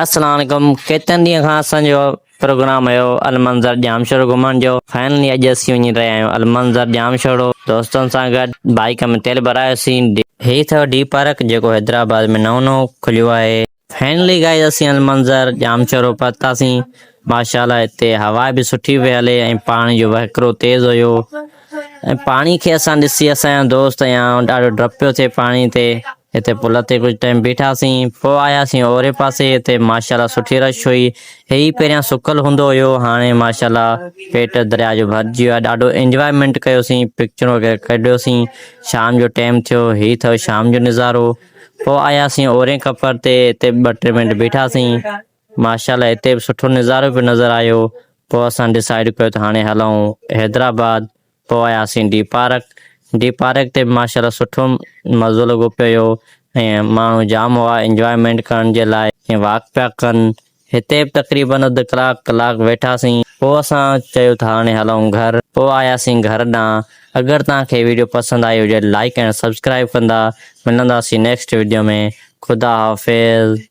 السلام عليڪم ڪيترن ڏينهن کان اسان جو پروگرام هيو المنظر ڄامشورو گهمڻ جو فائنلي اڄ اسين وڃي رهيا آهيون المنظر ڄامشورو دوستن سان گڏ بائيڪ ۾ تيل ڀرايوسين هي اٿو ڊي پارڪ جيڪو حيدرآباد ۾ نئون نئون کليو آهي فائنلي گائز اسين المنظر ڄامشورو پهتاسين ماشاءالله هتي هوا به سٺي پئي هلي ۽ پاڻي جو وهڪرو تيز هيو ۽ پاڻي کي اسان ڏسي اسان جا دوست ۽ آئون ڏاڍو ڊپ پيو ٿئي پاڻي تي هتي پل تي ڪجهه ٽائيم بيٺاسين پوء آياسين اوري پاسي هتي ماشاءالله سٺي رش هئي هي پهريان سڪل هوندو هيو هاڻي ماشاءالله پيٽ درياء جو ڀرجي ويو آهي ڏاڍو انجوائمينٽ ڪيوسين پڪچرون وغيره ڪڍيوسين شام جو ٽائيم ٿيو هي اٿو شام جو نظارو پوء آياسين اورين ڪپر تي هتي ٻه ٽي منٽ بيٺاسين ماشاءالله هتي به سٺو نظارو پيو نظر آيو پوء اسان ڊسائيڊ ڪيو ته هاڻي هلون حيدرآباد پوء آياسين ڊي پارڪ ڊي پارڪ تي به ماشاءالله سٺو مزو لڳو پيو هيو ۽ ماڻهو جام هئا انجوائمينٽ ڪرڻ جي لاء ۽ واڪ پيا ڪن هتي به تقريبن اڌ ڪلاڪ ڪلاڪ ويٺاسين پوء اسان چيو ته هاڻي هلون گهر پوء آياسين گهر ڏانهن اگر توهان کي ويڊيو پسند آئي هجي لائيڪ ۽ سبسڪرائيب ڪندا ملنداسين نيڪسٽ ويڊيو ۾ خدا حافظ.